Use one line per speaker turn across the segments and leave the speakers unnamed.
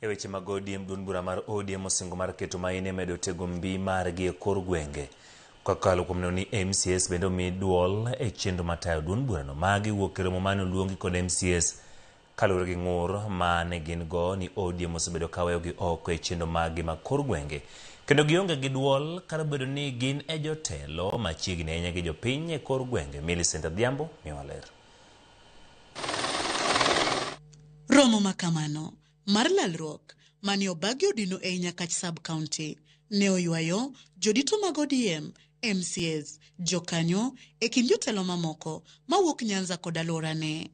E weche mag ODM, duond bura mar ODM osingo mar keto maine medo tego mbi margi e kor gwenge kokalo kuom neno ni MCAs bende omi duol e chenro matayo duond burano. Magi wuok e romo mane oluongi kod MCAs kaluwore gi ng'ur mane gin go ni ODM osebedo ka weyogi oko e chenro maggi mag kor gwenge kendo gionge gi duol kata obedo ni gin e jotelo machiegni ahinya gi jopiny e kor gwenge. Millicent Adhiambo miyowa ler.
Romo makamano mar lalruok mane obagi odino ei Nyakach Sub-County ne oywayo jodito mag ODM, MCAs, jokanyo e kind jotelo mamoko mawuok Nyanza kod alworane.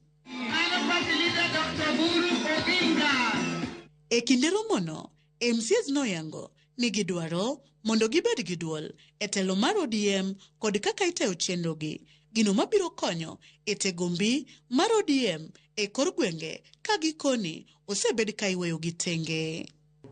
E kinde romono, MCAs noyango ni gidwaro mondo gibed gi duol e telo mar ODM kod kaka itayo chenrogi, gino mabiro konyo e tego mbi mar ODM e kor gwenge ka gikoni osebed ka iweyogi tenge.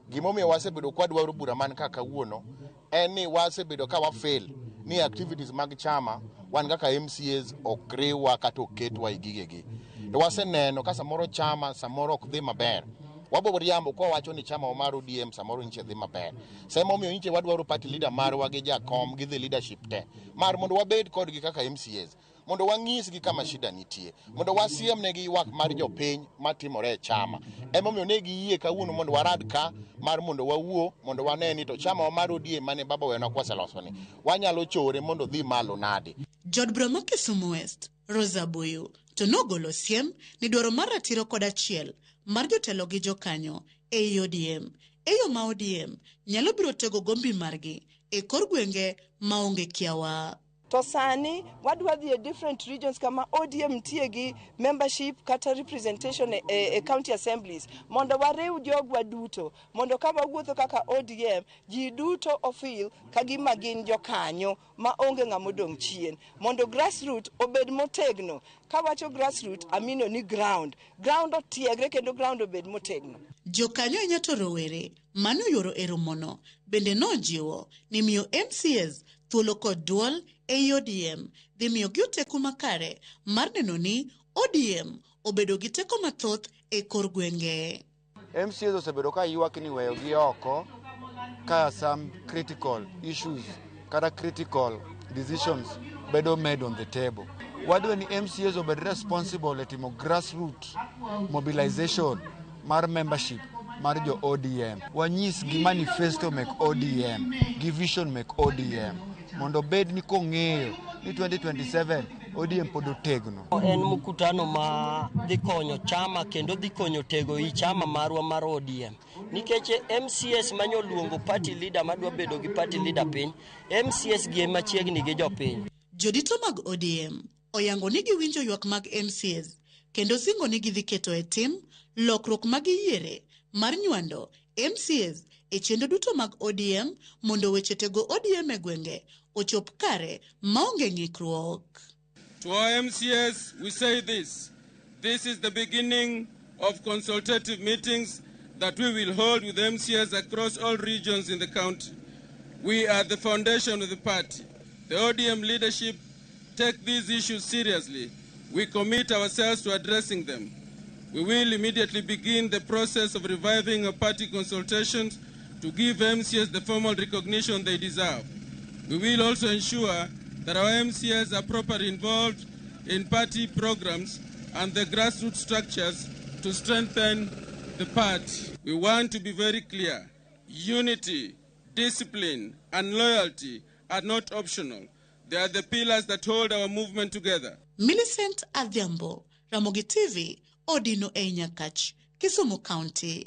Gimomiyo wasebedo kwadwaro bura man ka kawuono en ni wasebedo ka wafail ni activities mag chama wan kaka MCAs ok riwwa kata ok ketwa e gigegi. To waseneno ka samoro chama samoro ok dhi maber. Wabo riambo kwa wacho ni chama mar ODM samoro nyiche dhi maber. Sema omiyo nyiche wadwaro party leader marwa gi jakom gi the leadership te mar mondo wabed kodgi kaka MCAs mondo wang'isgi kama shida nitie mondo wasiem negi ywak mar jopiny matimore e chama. Emomiyo ne giyie kawuono mondo warad ka mar mondo wawuo mondo wane ni to chama mar ODM mane baba owenwa kwaseloso ni wanyalo chore mondo dhi malo nade.
Jaod bura ma Kisumu West, Rosa Buyu, to nogolo siem ni dwaro mar ratiro kod achiel mar jotelo gi jokanyo ei ODM e yo ma ODM nyalo biro tego gombi margi e kor gwenge maonge kiawa.
To sani wadwa dhi e different regions kama ODM nitie gi membership kata representation e county assemblies mondo wariw jogwa duto mondo ka wawuotho kaka ODM ji duto ofeel ka gima gin jokanyo ma onge ng'ama odong' chien mondo grassroot obed motegno. Kawacho grassroot amino ni ground ground otiegre kendo ground obed motegno.
Jokanyo ahinya to rowere mane oyuoro e romono bende nojiwo ni miyo MCAs thuolo kod duol ei ODM dhi miyogi oteku makare mar neno ni ODM obedo gi teko mathoth e kor gwenge.
MCAs osebedo ka ywak ni weyogi oko ka some critical issues kata critical decisions bedo made on the table. Wadwa ni MCAs obed responsible e timo grassroot mobilization mar membership mar jo ODM. Wanyis gi manifesto mek ODM gi vision mek ODM mondo obed ni kong'eyo ni 2027 ODM pod otegno.
En mkutano ma dhi konyo chama kendo dhi konyo tego i chama marwa mar ODM nikech MCAs manyoluongo party leader madwa bedo gi party leader piny, MCAs gi ema chiegni gi jopiny.
Jodito mag ODM oyango ni giwinjo ywak mag MCAs kendo singo ni gidhi keto e tim lokruok ma giyiere mar nywando MCAs e chenro duto mag ODM mondo weche tego ODM e gwenge ochop kare maonge ng'ikruok.
To our MCAs, we say this. This is the beginning of consultative meetings that we will hold with MCAs across all regions in the country. We are the foundation of the party. The ODM leadership take these issues seriously. We commit ourselves to addressing them. We will immediately begin the process of reviving our party consultations to give MCAs the formal recognition they deserve. We will also ensure that our MCAs are properly involved in party programs and the grassroots structures to strengthen the party. We want to be very clear. Unity, discipline, and loyalty are not optional. They are the pillars that hold our movement together.
Millicent Adhiambo, Ramogi TV, Odino ei Nyakach, Kisumu County.